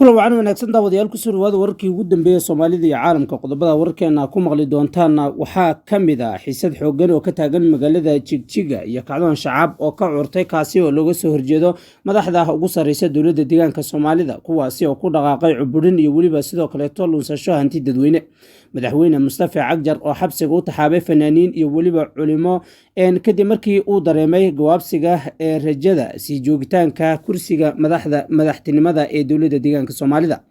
Kulan wacan wanaagsan, daawadayaal. Kusoo dhawaada wararkii ugu dambeeyey Soomaalida iyo caalamka. Qodobada wararkeena ku maqli doontaana waxaa ka mid ah xiisad xooggan oo ka taagan magaalada Jigjiga iyo kacdoon shacab oo ka curtay, kaasi oo looga soo horjeedo madaxda ugu sarreysa dowladda deegaanka Soomaalida, kuwaasi oo ku dhaqaaqay cuburin iyo weliba sidoo kaleeto lunsasho hanti dadweyne. Madaxweyne Mustafa Cagjar oo xabsiga u taxaabay fanaaniin iyo weliba culimo kadib markii uu dareemay gawaabsiga ee rajada sii joogitaanka kursiga madaxda madaxtinimada ee dowladda deegaanka Soomaalida.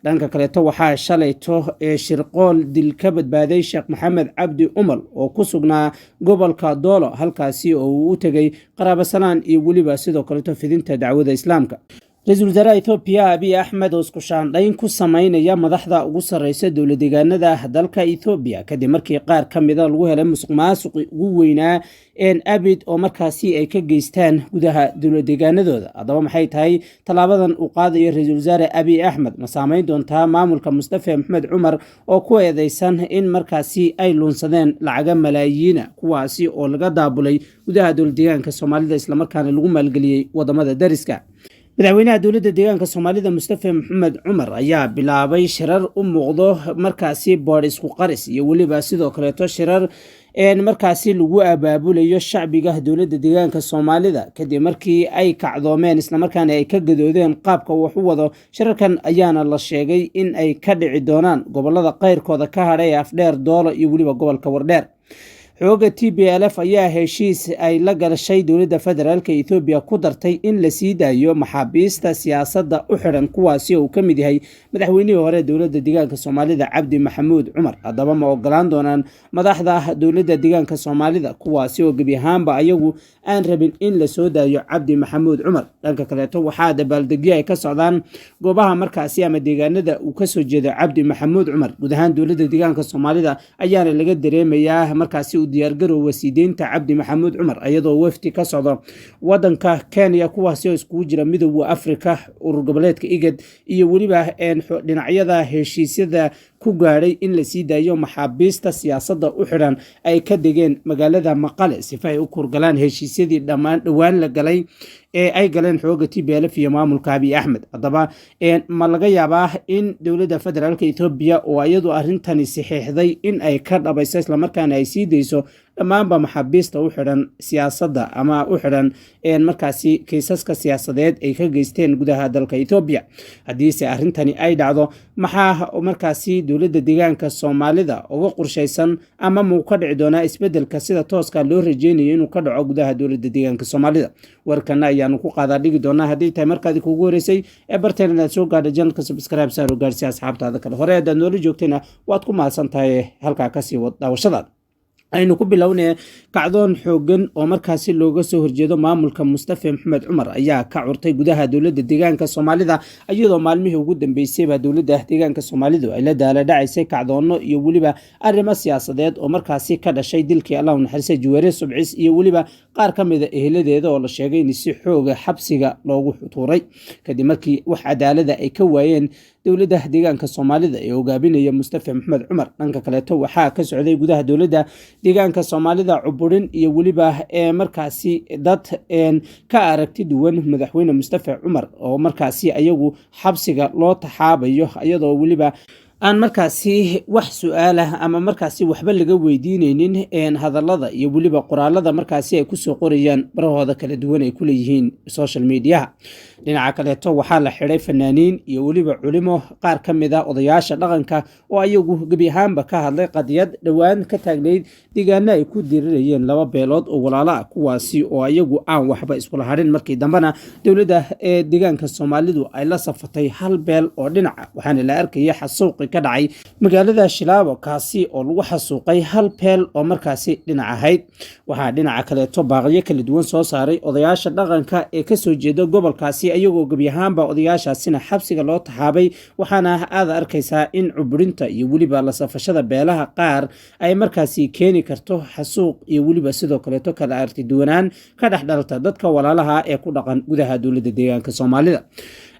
Dhanka kaleeto, waxaa shalayto ee shirqool dil ka badbaaday Sheekh Maxamed Cabdi Umal oo ku sugnaa gobolka Doolo, halkaasi oo uu u tegay qaraabasalaan iyo weliba sidoo kaleeto fidinta dacwada Islaamka. Ra-iisul wasaaraha Ethoobiya Abiy Axmed oo isku shaandhayn ku sameynaya madaxda ugu sarreysa dowla deegaanada dalka Ethoobiya, kadib markii qaar ka mida lagu helay musuq maasuqi ugu weynaa een abid oo markaasi ay ka geystaan gudaha dowla deegaanadooda. Haddaba, maxay tahay tallaabadan uu qaadayo ra-iisul wasaare Abiy Axmed? Ma saameyn doontaa maamulka Mustafa Maxamed Cumar oo ku eedeysan in markaasi ay luunsadeen lacaga malaayiina, kuwaasi oo laga daabulay gudaha dowla deegaanka Soomaalida, islamarkaana lagu maalgeliyey wadamada dariska? Madaxweynaha dowladda deegaanka Soomaalida Mustafa Maxamed Cumar ayaa bilaabay shirar u muuqdo markaasi boodh isku qaris iyo weliba sidoo kaleeto shirar markaasi lagu abaabulayo shacbiga dowladda deegaanka Soomaalida, kadib markii ay kacdoomeen islamarkaana ay ka gadoodeen qaabka wax u wado. Shirarkan ayaana la sheegay in ay ka dhici doonaan gobolada keyrkooda ka hadhay ee Afdheer, Doolo iyo weliba gobolka Wardheer. Xooga TPLF ayaa heshiis ay la galashay dowladda federaalka Ethoobiya ku dartay in la sii daayo maxaabiista siyaasadda u xidhan, kuwaasi oo uu ka mid yahay madaxweynihii hore dowladda deegaanka Soomaalida Cabdi Maxamuud Cumar. Haddaba, ma ogolaan doonaan madaxda dowladda deegaanka Soomaalida, kuwaasi oo gebi ahaanba ayagu aan rabin in la soo daayo Cabdi Maxamuud Cumar? Dhanka kaleeto, waxaa dabaaldegyo ay ka socdaan goobaha markaasi ama deegaanada uu kasoo jeedo Cabdi Maxamuud Cumar. Guud ahaan dowladda deegaanka Soomaalida ayaana laga dareemayaa markaasi u diyaargarowga siideynta Cabdi Maxamuud Cumar, iyadoo wafdi ka socdo wadanka Kenya, kuwaasi oo iskugu jira Midowda Afrika, urur goboleedka IGAD iyo weliba dhinacyada heshiisyada ku gaadhay in la sii daayo maxaabiista siyaasadda u xidhan, ay ka degeen magaalada Maqale sifa ay u kurgalaan heshiisyadii dhammaan dhowaan la galay ee ay galeen xooga TPLF iyo maamulka Abiy Axmed. Haddaba, ma laga yaabaa in dowladda federaalka Ethoobiya oo iyadu arrintani saxiixday in ay ka dhabayso, islamarkaana ay sii dayso dhammaanba maxaabiista u xidhan siyaasadda ama u xidhan markaasi kiisaska siyaasadeed ay ka geysteen gudaha dalka Ethoobiya? Haddiise arrintani ay dhacdo, maxaa markaasi dowladda deegaanka Soomaalida uga qorshaysan, ama muu ka dhici doonaa isbedelka sida tooska loo rajeynayo inuu ka dhaco gudaha dowladda deegaanka Soomaalida? Warkana ayaanu ku qaadaa dhigi doonaa. Haddii tahay markaadi kuugu horeysay ee barteen inaad soo gaadha, channelka subscribe saaro, gaarsi asxaabtaada kale. Hore haddaad noola joogtayna, waad ku mahadsan tahay. Halkaa kasii wad daawashadaada. Aynu ku bilownay. Kacdoon xoogan oo markaasi looga soo horjeedo maamulka Mustafa Maxamed Cumar ayaa ka curtay gudaha dowladda deegaanka Soomaalida, iyadoo maalmihii ugu dambeysayba dowladda deegaanka Soomaalidu ay la daala dhacaysay kacdoonno iyo weliba arrimo siyaasadeed oo markaasi ka dhashay dilkii, Allahu naxariista, Juweere Subcis iyo weliba qaar ka mida eheladeeda oo la sheegay in si xooga xabsiga loogu tuuray, kadib markii wax cadaalada ay ka waayeen dowladda deegaanka Soomaalida ee hogaabinaya Mustafa Maxamed Cumar. Dhanka kaleeto, waxaa ka socday gudaha dowladda deegaanka Soomaalida cuburin iyo weliba markaasi dad ka aragti duwan madaxweyne Mustafa Cumar oo markaasi ayagu xabsiga loo taxaabayo, iyadoo weliba aan markaasi wax su-aalah ama markaasi waxba laga weydiineynin hadalada iyo weliba qoraalada markaasi ay kusoo qorayaan barahooda kala duwan ay ku leeyihiin social mediaha. Dhinaca kaleeto, waxaa la xidhay fanaaniin iyo weliba culimo, qaar ka mid a odayaasha dhaqanka oo ayagu gebi ahaanba ka hadlay qadiyad dhowaan ka taagnayd deegaano ay ku dirirayeen laba beelood oo walaalo ah, kuwaasi oo ayagu aan waxba iskula hadhin. Markii dambena dowladda ee deegaanka Soomaalidu ay la safatay hal beel oo dhinaca, waxaana la arkaya xasuuqi ka dhacay magaalada Shilaabo, kaasi oo lagu xasuuqay hal beel oo markaasi dhinac ahayd. Waxaa dhinaca kaleeto baaqyo kala duwan soo saaray odayaasha dhaqanka ee kasoo jeeda gobolkaasi, iyagoo gebi ahaanba odayaashaasina xabsiga loo taxaabay, waxaana aad arkaysaa in cuburinta iyo weliba la safashada beelaha qaar ay markaasi keeni karto xasuuq iyo weliba sidoo kaleeto kala aragti duwanaan ka dhex dhalta dadka walaalaha ee ku dhaqan gudaha dowladda deegaanka Soomaalida.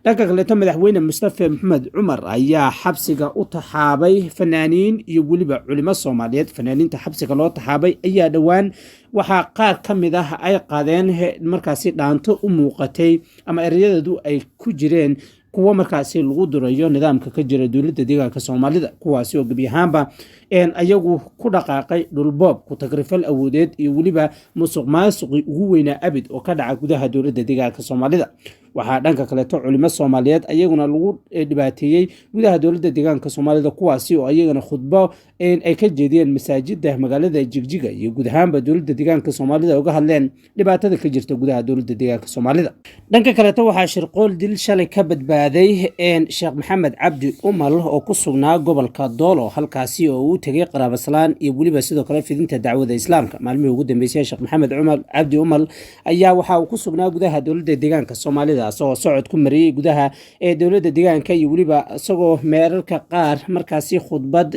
Dhanka kaleeto, madaxweyne Mustafa Maxamed Cumar ayaa xabsiga u taxaabay fanaaniin iyo weliba culimo Soomaaliyeed. Fanaaniinta xabsiga loo taxaabay ayaa dhowaan waxaa qaar ka mid ah ay qaadeen markaasi dhaanto u muuqatay ama erayadeedu ay ku jireen Kuwo markaasi lagu durayo nidaamka ka jira dowladda deegaanka Soomaalida, kuwaasi oo gebi ahaanba ayagu ku dhaqaaqay dhulboob, ku tagrifal awoodeed iyo weliba musuq maasuqii ugu weynaa abid oo ka dhaca gudaha dowladda deegaanka Soomaalida. Waxaa dhanka kaleeto culimo Soomaaliyeed ayaguna lagu dhibaateeyey gudaha dowladda deegaanka Soomaalida, kuwaasi oo ayagana khudbo ay ka jeediyeen masaajida magaalada Jigjiga iyo guud ahaanba dowladda deegaanka Soomaalida uga hadleen dhibaatada ka jirta gudaha dowladda deegaanka Soomaalida. Dhanka kaleeto, waxaa shirqool dil shalay ka badbaaday Sheekh Maxamed Cabdi Umal oo ku sugnaa gobolka Doolo, halkaasi oo uu tegay qaraabaslaan iyo weliba sidoo kale fidinta dacwada Islaamka. Maalmihii ugu dambeysay, Sheekh Maxamed Cumar Cabdi Umal ayaa waxa uu ku sugnaa gudaha dowladda deegaanka Soomaalida, isagoo socod ku mariyey gudaha ee dowladda deegaanka iyo weliba isagoo meerarka qaar markaasi khudbad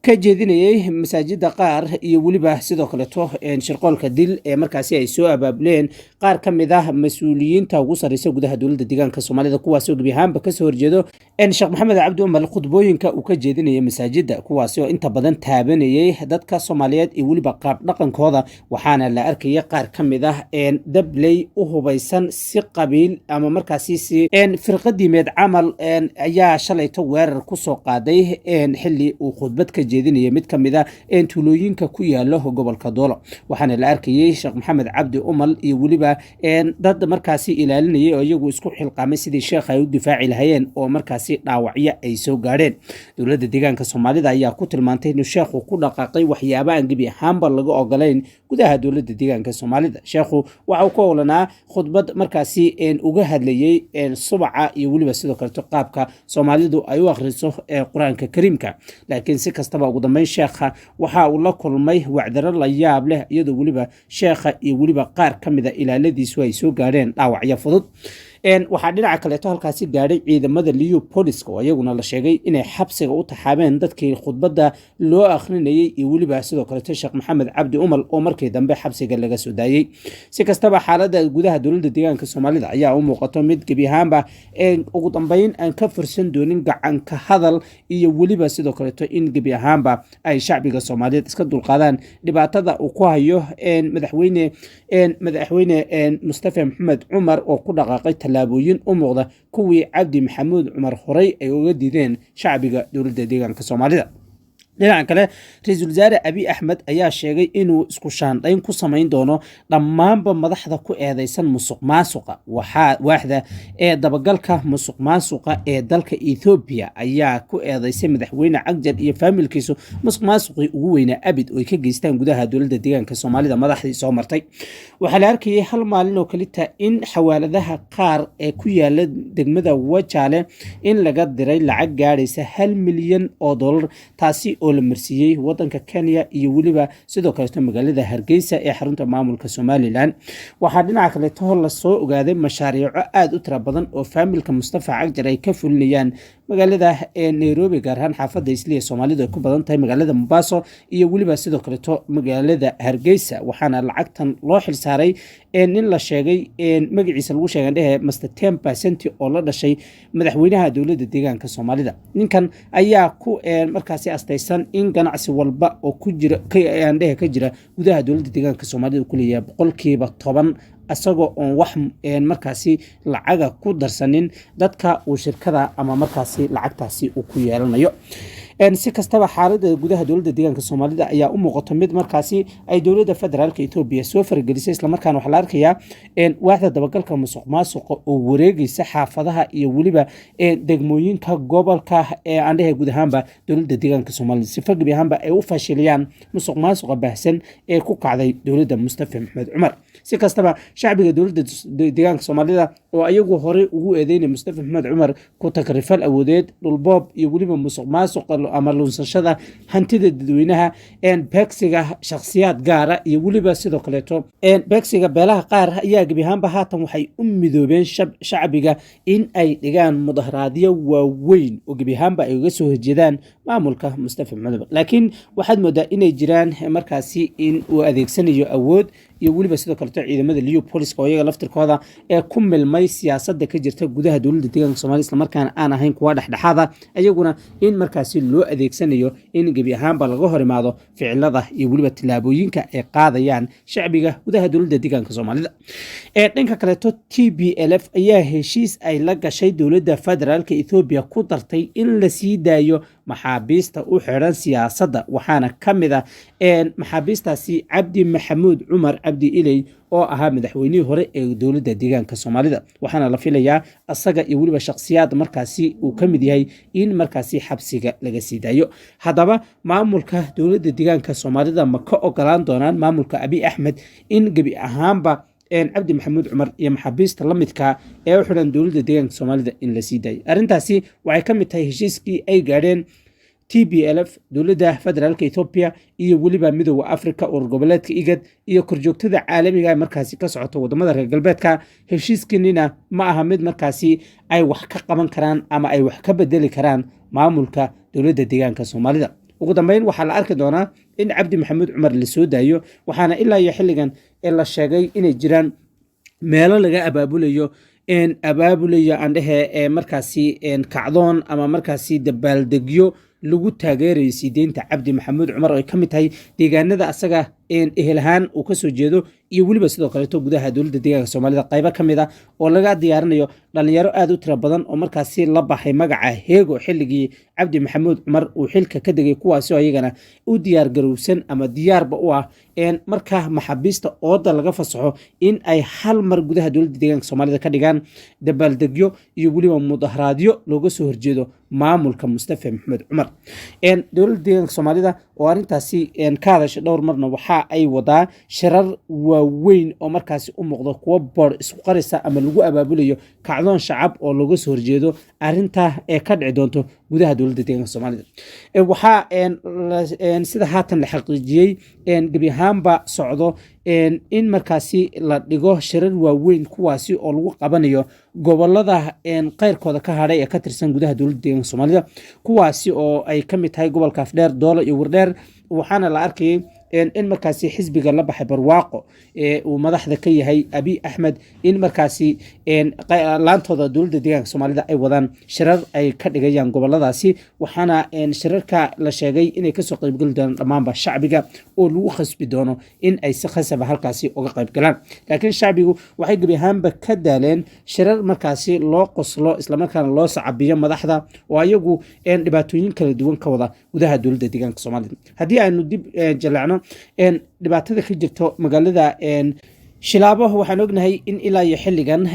ka jeedinayey masaajida qaar iyo weliba sidoo kaleeto. Shirqoolka dil ee markaasi ay soo abaabuleen qaar ka mid ah mas-uuliyiinta ugu sarreysa gudaha dowladda deegaanka Soomaalida, kuwaasi oo gebi ahaanba kasoo horjeedo Sheekh Maxamed Cabdi Umal khudbooyinka uu ka jeedinayay masaajida, kuwaasi oo inta badan taabanayay dadka Soomaaliyeed iyo weliba qaab dhaqankooda. Waxaana la arkayay qaar ka mid ah dabley u hubaysan si qabiil ama markaasi si firqadiimeed camal ayaa shalayto weerar kusoo qaaday xili uu khudbad ka jeedinayay mid ka mid ah tuulooyinka ku yaalo gobolka Doolo. Waxaana la arkayay Sheekh Maxamed Cabdi Umal iyo weliba dad markaasi ilaalinayay oo iyagu isku xilqaamay sidii sheekha ay u difaaci lahayeen, oo markaasi dhaawacyo ay soo gaadheen. Dowladda deegaanka Soomaalida ayaa ku tilmaantay inuu sheekhu ku dhaqaaqay waxyaaba aan gebi ahaanba laga ogolayn gudaha dowladda deegaanka Soomaalida. Sheekhu waxa uu ka olanaa khudbad markaasi uga hadlayey subaca iyo weliba sidoo kaleto qaabka Soomaalidu ay u akhriso Qur-aanka Kariimka. Laakiin si kastaba, ugu dambeyn sheekha waxa uu la kulmay wacdaro la yaab leh, iyadoo weliba sheekha iyo weliba qaar ka mida ilaaladiisu ay soo gaadheen dhaawacyo fudud. Waxaa dhinaca kaleeto halkaasi gaadhay ciidamada Liyu Booliska, oo iyaguna la sheegay inay xabsiga u taxaabeen dadkii khudbadda loo akhrinayey iyo weliba sidoo kaleeto Sheekh Maxamed Cabdi Umal, oo markii dambe xabsiga laga soo daayey. Si kastaba, xaaladda gudaha dowladda deegaanka Soomaalida ayaa u muuqato mid gebi ahaanba ugu dambeyn aan ka fursan doonin gacanka hadal iyo weliba sidoo kaleeto in gebi ahaanba ay shacbiga Soomaaliyeed iska dulqaadaan dhibaatada uu ku hayo madaxweyne Mustafa Maxamed Cumar, oo ku dhaqaaqay tallaabooyin u muuqda kuwii Cabdi Maxamuud Cumar horey ay uga diideen shacbiga dowladda deegaanka Soomaalida. Dhinaca kale, ra-iisul wasaare Abiy Axmed ayaa sheegay inuu isku shaandhayn ku samayn doono dhammaanba madaxda ku eedeysan musuq maasuqa. Waxaa waaxda ee dabagalka musuq maasuqa ee dalka Ethoobiya ayaa ku eedeysay madaxweyne Cagjar iyo faamilkiisu musuq maasuqii ugu weynaa abid oo ay ka geystaan gudaha dowladda deegaanka Soomaalida madaxdii soo martay. Waxaa la arkayay hal maalin oo kalita in xawaaladaha qaar ee ku yaala degmada Wajaale in laga diray lacag gaadhaysa $1 milyan, taasi oo la marsiiyey wadanka Kenya iyo weliba sidoo kaleeto magaalada Hargeysa ee xarunta maamulka Somaliland. Waxaa dhinaca kaleeto lasoo ogaaday mashaariico aada u tira badan oo faamilka Mustafa Cagjar ay ka fulinayaan magaalada Nairobi, gaar ahaan xaafadda Isliya Soomaalidu ay ku badan tahay, magaalada Mombaaso iyo weliba sidoo kaleeto magaalada Hargeysa. Waxaana lacagtan loo xilsaaray nin la sheegay magaciisa lagu sheegay dhehe Master 10% oo la dhashay madaxweynaha dowladda deegaanka Soomaalida. Ninkan ayaa ku markaasi astaysan in ganacsi walba oo ku jira aan dhehe ka jira gudaha dowladda deegaanka Soomaalida ku leeyahay 10%, isagoo oon wax markaasi lacaga ku darsanin dadka uu shirkada ama markaasi lacagtaasi uu ku yeelanayo. Si kastaba, xaalada gudaha dowladda deegaanka Soomaalida ayaa u muuqato mid markaasi ay dowladda federaalka Etoobiya soo faragelisay, islamarkaana waxaa la arkayaa waaxda dabagalka musuq maasuqa oo wareegaysa xaafadaha iyo weliba degmooyinka gobolka ee aandhehe guud ahaanba dowladda deegaanka Soomaalida, sifa gebi ahaanba ay u fashiliyaan musuq maasuqa baahsan ee ku kacday dowladda Mustafa Maxamed Cumar. Si kastaba, shacbiga dowladda deegaanka Soomaalida oo ayagu horey ugu eedeynay Mustafa Maxamed Cumar ku takrifal awoodeed, dhulboob iyo weliba musuq maasuqa ama lunsashada hantida dadweynaha, beegsiga shakhsiyaad gaara iyo weliba sidoo kaleeto beegsiga beelaha qaar, ayaa gebi ahaanba haatan waxay u midoobeen shacbiga in ay dhigaan mudaharaadyo waaweyn oo gebi ahaanba ay uga soo horjeedaan maamulka Mustafa Maxamed. Laakiin waxaad moodaa inay jiraan markaasi in uu adeegsanayo awood Iyo weliba sidoo kaleto ciidamada Leopoliska oo iyaga laftirkooda ee ku milmay siyaasadda ka jirta gudaha dowladda deegaanka Soomaalida, islamarkaana aan ahayn kuwa dhexdhexaada, iyaguna in markaasi loo adeegsanayo in gebi ahaanba laga hor imaado ficilada iyo weliba tillaabooyinka ay qaadayaan shacbiga gudaha dowladda deegaanka Soomaalida. Ee dhanka kaleeto, TPLF ayaa heshiis ay la gashay dowladda federaalka Ethiopia ku dartay in la sii daayo maxaabiista u xidhan siyaasadda, waxaana ka mid ah maxaabiistaasi Cabdi Maxamuud Cumar, Cabdi Iley, oo ahaa madaxweynihii hore ee dowladda deegaanka Soomaalida. Waxaana la filayaa asaga iyo weliba shakhsiyaad markaasi uu ka mid yahay in markaasi xabsiga laga sii daayo. Haddaba maamulka dowladda deegaanka Soomaalida ma ka ogolaan doonaan maamulka Abiy Axmed in gebi ahaanba Cabdi Maxamuud Cumar iyo maxaabiista la midka ee u xidhan dowladda deegaanka Soomaalida in la sii daayo? Arrintaasi waxay ka mid tahay heshiiskii ay gaadheen TPLF, dowladda federaalka Ethiopia iyo weliba Midooda Africa, urur goboleedka IGAD iyo korjoogtada caalamiga ee markaasi ka socota wadamada reer galbeedka. Heshiiskanina ma aha mid markaasi ay wax ka qaban karaan ama ay wax ka bedeli karaan maamulka dowladda deegaanka Soomaalida. Ugu dambeyn waxaa la arki doonaa in Cabdi Maxamuud Cumar la soo daayo, waxaana ilaa iyo xilligan ee la sheegay inay jiraan meelo laga abaabulayo andhehe ee markaasi kacdoon ama markaasi dabaaldegyo lagu taageerayo sii deynta Cabdi Maxamuud Cumar, oo ay ka mid tahay deegaanada asaga ehel ahaan uu kasoo jeedo iyo weliba sidoo kaleeto gudaha dowladda deegaanka Soomaalida qaybo ka mid ah, oo laga diyaarinayo dhalinyaro aad u tiro badan oo markaasi la baxay magaca Heego xilligii Cabdi Maxamuud Cumar uu xilka ka degay, kuwaasi oo ayagana u diyaar garowsan ama diyaarba u ah marka maxaabiista ooda laga fasaxo in ay hal mar gudaha dowladda deegaanka Soomaalida ka dhigaan dabaaldegyo iyo weliba mudaharaadyo looga soo horjeedo maamulka Mustafa Maxamed Cumar. Dowladda deegaanka Soomaalida oo arrintaasi ka hadashay dhowr marna waxa ay wadaa shirar waaweyn oo markaasi u muuqdo kuwo boor isku qarisa ama lagu abaabulayo kacdoon shacab oo looga soo horjeedo arrinta ee ka dhici doonto gudaha dowladda deegaanka Soomaalida. Waxaa sida haatan la xaqiijiyey gebi ahaanba socdo in markaasi la dhigo shirar waaweyn, kuwaasi oo lagu qabanayo gobolada qeyrkooda ka hadhay ee ka tirsan gudaha dowladda deegaanka Soomaalida, kuwaasi oo ay ka mid tahay gobolka Afdheer, Doolo iyo Wardheer. Waxaana la arkayay in markaasi xisbiga la baxay Barwaaqo ee uu madaxda ka yahay Abiy Axmed in markaasi laantooda dowladda deegaanka Soomaalida ay wadaan shirar ay ka dhigayaan goboladaasi, waxaana shirarka la sheegay inay kasoo qaybgeli doonaan dhammaanba shacbiga oo lagu khasbi doono in ay si khasaba halkaasi uga qayb galaan. Laakiin shacbigu waxay gebi ahaanba ka daaleen shirar markaasi loo qoslo islamarkaana loo sacabiyo madaxda oo ayagu dhibaatooyin kala duwan ka wada gudaha dowladda deegaanka Soomaalida. Haddii aynu dib jaleecno dhibaatada ka jirto magaalada Shilaabo, waxaan ognahay in ilaa iyo xilligan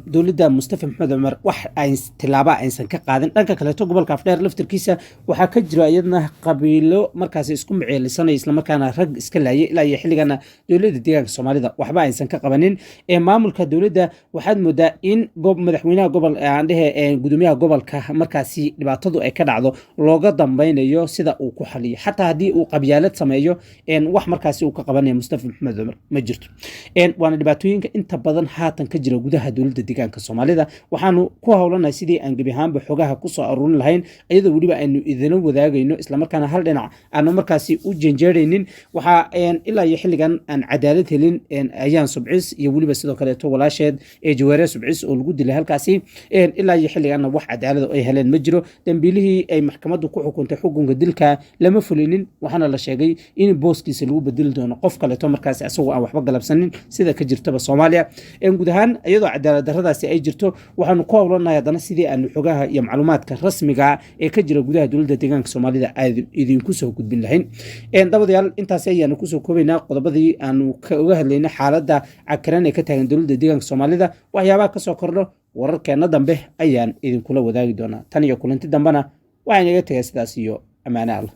dowladda Mustafa Maxamed Cumar wax tilaaba aysan ka qaadin. Dhanka kaleeto, gobolka Afdheer laftirkiisa waxaa ka jira iyadna qabiilo markaasi isku miceelisanaya islamarkaana rag iska laayay. Ilaa iyo xilligana dowladda deegaanka Soomaalida waxba aysan ka qabanin. Maamulka dowladda waxaad moodaa in madaxweynaha gobol, aan dhehe gudoomiyaha gobolka, markaasi dhibaatadu ay ka dhacdo looga dambeynayo sida uu ku xaliyo. Xataa haddii uu qabyaalad sameeyo, wax markaasi uu ka qabanayo Mustafa Maxamed Cumar ma jirto. Waana dhibaatooyinka inta badan haatan ka jira gudaha dowladda deegaanka Soomaalida. Waxaanu ku howlanahay sidii aan gebi ahaanba xogaha kusoo aruurin lahayn, iyadoo weliba aynu idinla wadaagayno, islamarkaana hal dhinac aanu markaasi u janjeeraynin. Waxaa ilaa iyo xilligan aan cadaalad helin Ayaan Subcis iyo weliba sidoo kaleeto walaasheed ee Jawaare Subcis oo lagu dilay halkaasi. Ilaa iyo xilliganna wax cadaalad ay heleen ma jiro. Dambiilihii ay maxkamaddu ku xukuntay xukunka dilka lama fulinin, waxaana la sheegay in booskiisa lagu bedeli doono qof kaleeto markaasi asagoo aan waxba galabsanin, sida ka jirtaba Soomaaliya guud ahaan. Iyadoo cadaalad darradaasi ay jirto, waxaanu ku howlanahay haddana sidii aanu xogaha iyo macluumaadka rasmiga ee ka jira gudaha dowladda deegaanka Soomaalida aad idinku soo gudbin lahayn. Dabadayaal, intaasi ayaanu kusoo koobaynaa qodobadii aanu uga hadlaynay xaaladda cakiran ee ka taagan dowladda deegaanka Soomaalida. Waxyaabaha kasoo kordho wararkeenna dambe ayaan idinkula wadaagi doonaa. Tan iyo kulanti dambena waxaan iga tegay sidaas iyo ammaane Allah.